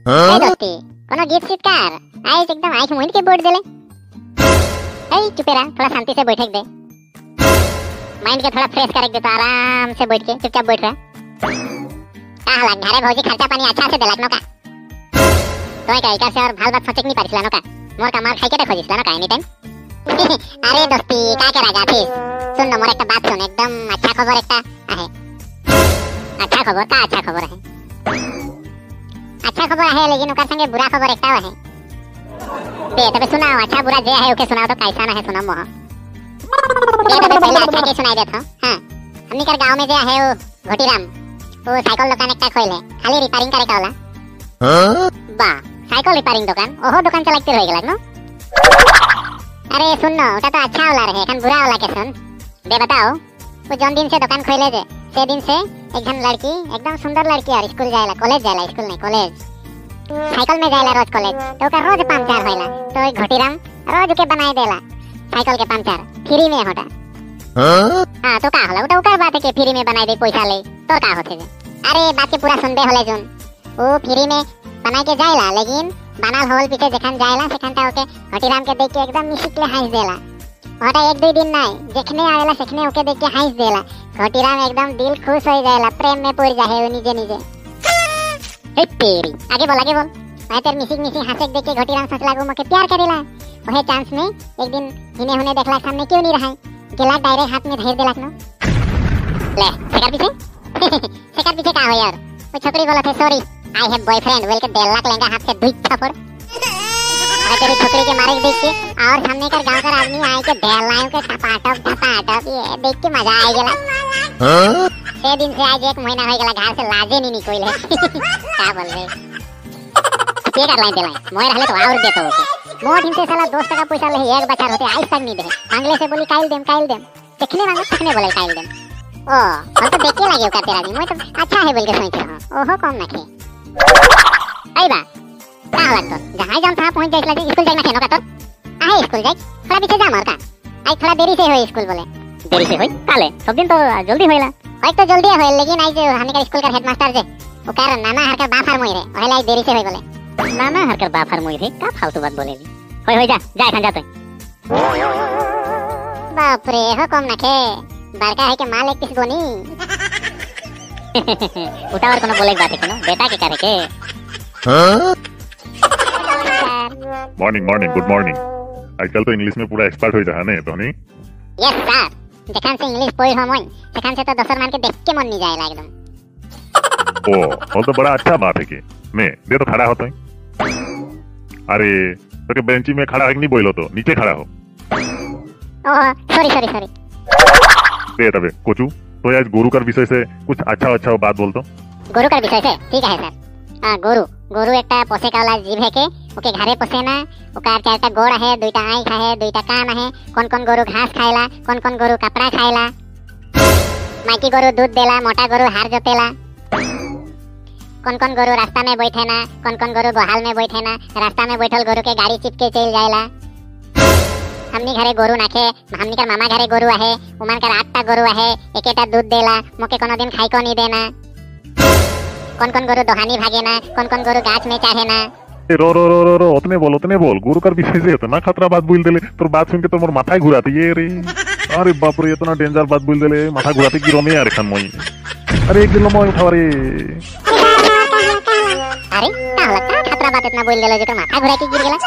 ए दोस्ती कोनो गीत सीत कार आज एकदम आंख मुंद के बोर्ड देले। ए चुप रह, थोड़ा शांति से बैठक दे, माइंड के थोड़ा फ्रेश करे दे, तो आराम से बैठ के चुपचाप बैठ रहा। का हाला घरे भौजी खर्चा पानी अच्छा से देलक नो का? तो का एकर से और भाल बात सोचे नहीं पारिसला नो का? मोर का मार खाई के देखो जिसला नो का एनी टाइम। अरे दोस्ती का के राजा थी, सुन न मोर एक बात सुन, एकदम अच्छा खबर एकटा आहे। अच्छा खबर का? अच्छा खबर है, अच्छा खबर है, लेकिन ओकर संगे बुरा खबर एकटा है। बे तबे सुनाओ, अच्छा बुरा जे है ओके सुनाओ तो कैसा ना है सुनाओ मोह। बे तबे पहले अच्छा के सुनाई देत हो। हां हमनी कर गांव में जे है वो घोटीराम, वो साइकिल दुकान एकटा खोइले, खाली रिपेयरिंग करे का होला। हां बा साइकिल रिपेयरिंग दुकान, ओहो दुकान चलाते रह गेलक नो। अरे सुन न, ओटा तो अच्छा होला रहे, एखन बुरा होला के सुन। बे बताओ, वो जौन दिन से दुकान खोइले जे से दिन से एक जन लड़की, एकदम सुंदर लड़की और स्कूल जाएला, कॉलेज जाएला, स्कूल नहीं कॉलेज, साइकिल में जाएला रोज कॉलेज, तो ओकर रोज पंचर होइला, तो एक घोटीराम रोज के बनाए देला साइकिल के पंचर फ्री में होता। हां तो का होला, ओटा ओकर बात है कि फ्री में बनाए दे पैसा ले, तो का होथे जे। अरे बात के पूरा सुनबे होले जोन, वो फ्री में बनाए के जाएला, लेकिन बनाल होल पीछे जखन जाएला सेखन ता ओके घोटीराम के देख के एकदम मिसिकले हंस देला। ओटा एक दुई दिन नहीं, जखने आवेला सेखने ओके देख के हंस देला। घोटीराम एकदम दिल खुश हो जाएला, प्रेम में पड़ जाहे वो निजे निजे। हे तेरी आगे बोल आगे बोल। मैं तेर मिसिक मिसिक हंसे देख के घोटीराम सोच लागो मोके प्यार करेला। ओहे चांस में एक दिन हिने हुने देखला सामने क्यों नहीं रहा, गेला डायरेक्ट हाथ में धर देलक नो। ले सेकर पीछे सेकर पीछे का हो यार, वो छोकरी बोलत है सॉरी I have boyfriend, बोल के देलक लेंगा हाथ से दुई थप्पड़। मैं तेरी छोकरी के मारे देख के और सामने कर गांव कर आदमी आए के देलायो के टपाटप टपाटप, ये देख के मजा आ गेला। हां से दिन से आज एक महीना हो गेला घर से लाजे नहीं निकले। का बोल रे के कर लाइन देला मोय रहले तो और देतो ओके। मोर दिन से साला 2 टका पैसा ले एक बचार होते आज तक नहीं दे, मांगले से बोली काइल देम काइल देम, देखने मांगो तखने बोले काइल देम। ओ हम तो देखे लागे ओकर तेरा आदमी मोय तो अच्छा है बोल के सोच रहा, ओहो कम ना खे। आई बा का होला तो जहां जाम था पहुंच जाइसला स्कूल जाई ना खेनो का तो आहे स्कूल जाई थोड़ा पीछे जाम और का आई थोड़ा देरी से होई स्कूल बोले। देरी से होई काले सब दिन तो जल्दी होइला। होई तो जल्दी होई, लेकिन आई जे हमनी का स्कूल का हेडमास्टर जे ओकर नाना हर का बाप हर मोई रे, ओहेला आई देरी से होई बोले। नाना हर कर बाप हर मोई रे का फालतू बात बोलेली। होई होई जा जा एखन जाते। बाप रे हो कम ना खे बड़का है के माल एक पीस गोनी। उटा और कोनो बोले बात है कोनो बेटा के करे के। हां मॉर्निंग मॉर्निंग गुड मॉर्निंग। आजकल तो इंग्लिश में पूरा एक्सपर्ट हो जा ने तो नहीं? यस सर, जखन से इंग्लिश पढ़ हम तखन से तो दोसर मान के देख के मन नहीं जाएला एकदम। ओ और तो बड़ा अच्छा बात है कि मैं दे तो खड़ा होता है। अरे तो के बेंची में खड़ा है नहीं बोलो तो नीचे खड़ा हो। ओ सॉरी सॉरी सॉरी। दे तबे कोचू तो आज गुरु कर विषय से कुछ अच्छा अच्छा बात बोल तो। गुरु कर विषय से ठीक है सर। हां गुरु गुरु एकटा पोसे वाला जीव है के ओके घरे पोसे ना, ओकर चारटा गोड़ है, दुईटा आँख है, दुईटा कान है। कौन कौन गोरु घास खाएला, कौन कौन गोरु कपड़ा खाएला, माइकी गोरु दूध देला, मोटा गोरु हार जोतेला, कौन कौन गोरु रास्ता में बैठे ना, कौन कौन गोरु गोहाल में बैठे ना, रास्ता में बैठल गोरु के गाड़ी चिपके चल जाएला। हमनी घरे गोरु नाखे, हमनी का मामा घरे गोरु आहे, उमन कर 8टा गोरु आहे, एकेटा दूध देला, मोके कोनो दिन खाई को नहीं देना। कौन कौन गोरु दोहानी भागे ना, कौन कौन गोरु गाछ में चढ़े ना। रो रो रो रो रो उतने बोल गुरु कर विषय से इतना खतरा बात बोल देले, तोर बात सुन के तो मोर माथा घुराते ये रे। अरे बाप रे इतना डेंजर बात बोल देले, माथा घुराते गिरो में यार एखन मोई। अरे एक दिन मोई उठाव रे। अरे का होला का खतरा बात इतना बोल देले जेकर माथा घुरा के गिर गेला।